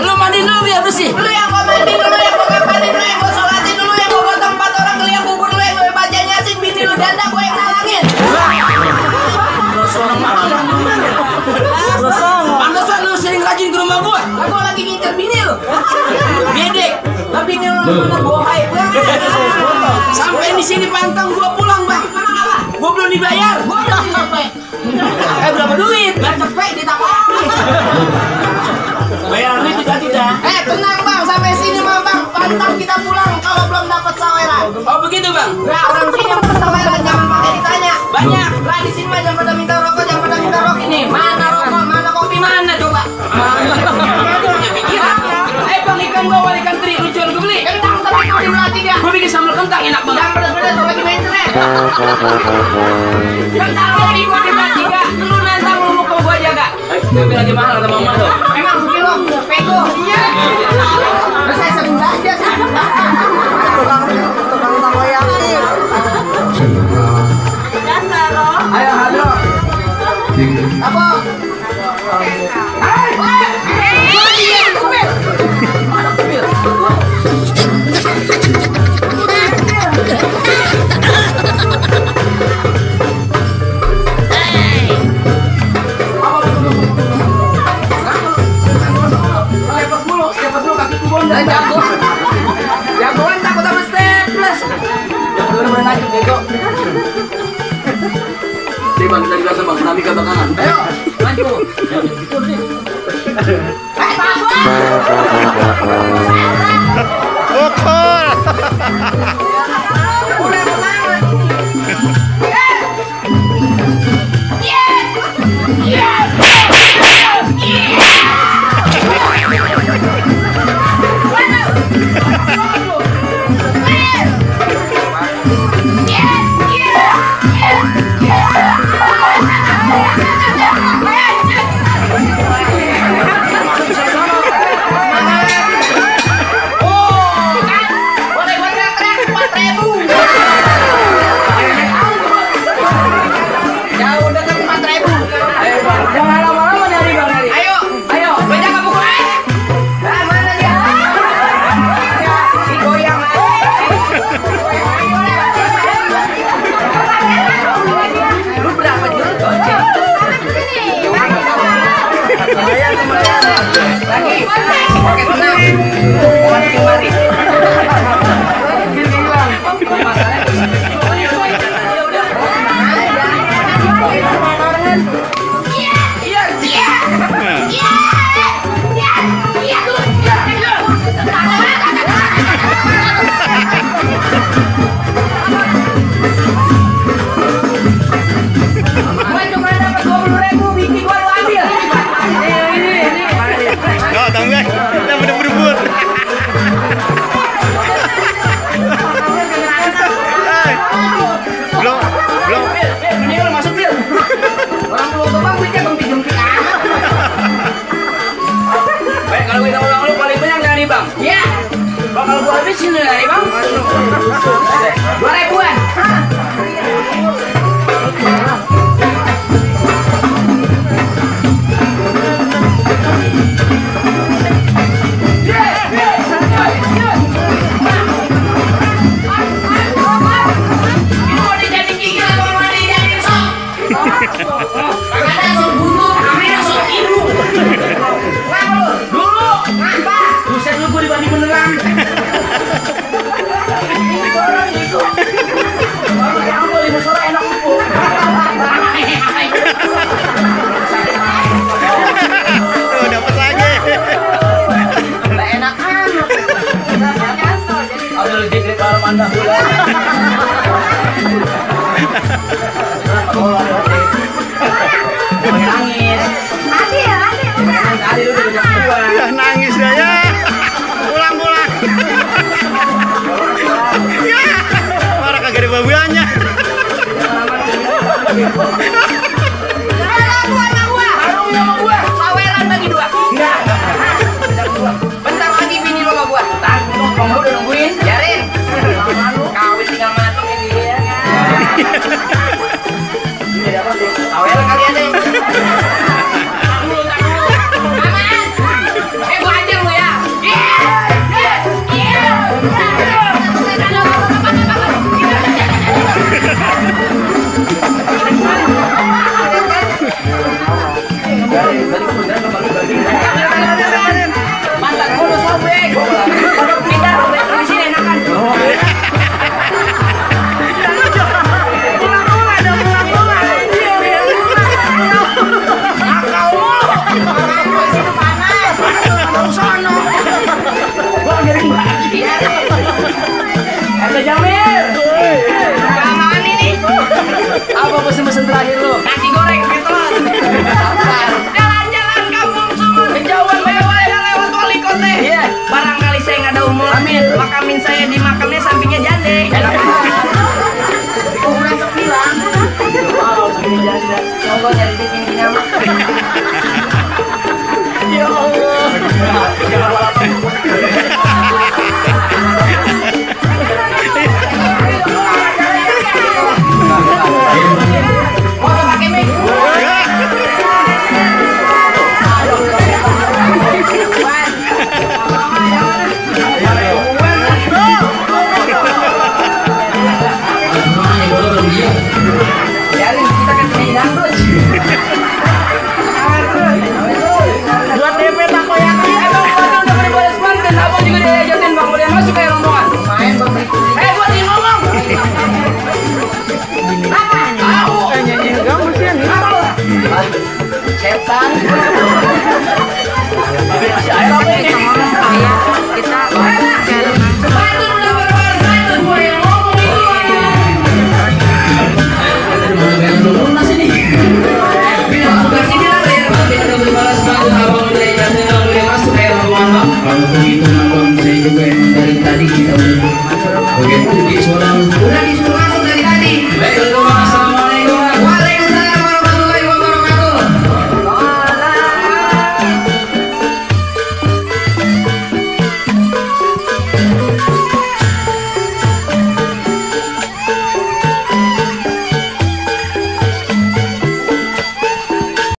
Lu mandi dulu biar bersih. Lu yang gua mandi dulu, yang gua kapanin dulu, yang gua sholatin dulu, yang gua potong 4 orang, lu yang kubur dulu, yang gua baca Yasin, bini lu janda, gua yang nalangin. Pantesan lu sering rajin ke rumah gua. Lah gua lagi ngincer bini lu. Bedek. Lah bini lu mana gua haid banget. Sampai di sini pantang gua pulang, Bang. Gua belum dibayar. Gua udah cepet. Berapa duit? Gak cepet ditangkapin. Bayar duit tidak. Tenang Bang, sampai sini mah Bang, pantang kita pulang kalau belum dapat saweran. Oh begitu, Bang. Nah, orang sini yang bersaweran jangan pakai ditanya. Banyak. Lah di sini mah jangan pada minta rokok, jangan pada minta rokok. Ini mana rokok, mana kopi, mana coba? Punya pikiran. Bang, ikan bawal, ikan teri, lu jual gue beli. Kentang sampai kau di belah 3. Gua bikin sambal kentang enak banget. Jangan pedas-pedas sampai di internet. Kentang lagi gua di belah 3. Lu nantang lu mau gua jaga. Tapi lagi mahal kata mama tuh. Emang sekilo pego. Iya. Saya sering saja sih. Tukang takoyaki. Dasar lo. Ayo, hadro. Apa? Jagoan takut sama staples. Yang kedua bener lanjut bego. Nih Bang, kita biasa Bang, Nami kata kanan. Ayo, maju. Pukul. Kalau gua habisin nih Bang. 2.000-an. Buset lu gua dibanding beneran. Dapat lagi. Enak amat. Ada lebih gede kalau Anda. Nangis. Tadi lu udah gua. Ya nangis dah ya. Pulang. Ya. Marah kagak ada babuannya. Saweran bagi 2. Enggak. Bentar lagi bini lo sama gua. Tahan, kamu udah nungguin. Biarin. Ente Jamil. Apaan ini? Apa pesen-pesen terakhir lu? Nasi goreng petot. Jalan-jalan kampung sumur. Kejauhan Lewat wali kota. Iya. Barangkali saya nggak ada umur. Amin. Makamin saya di makamnya sampingnya jande.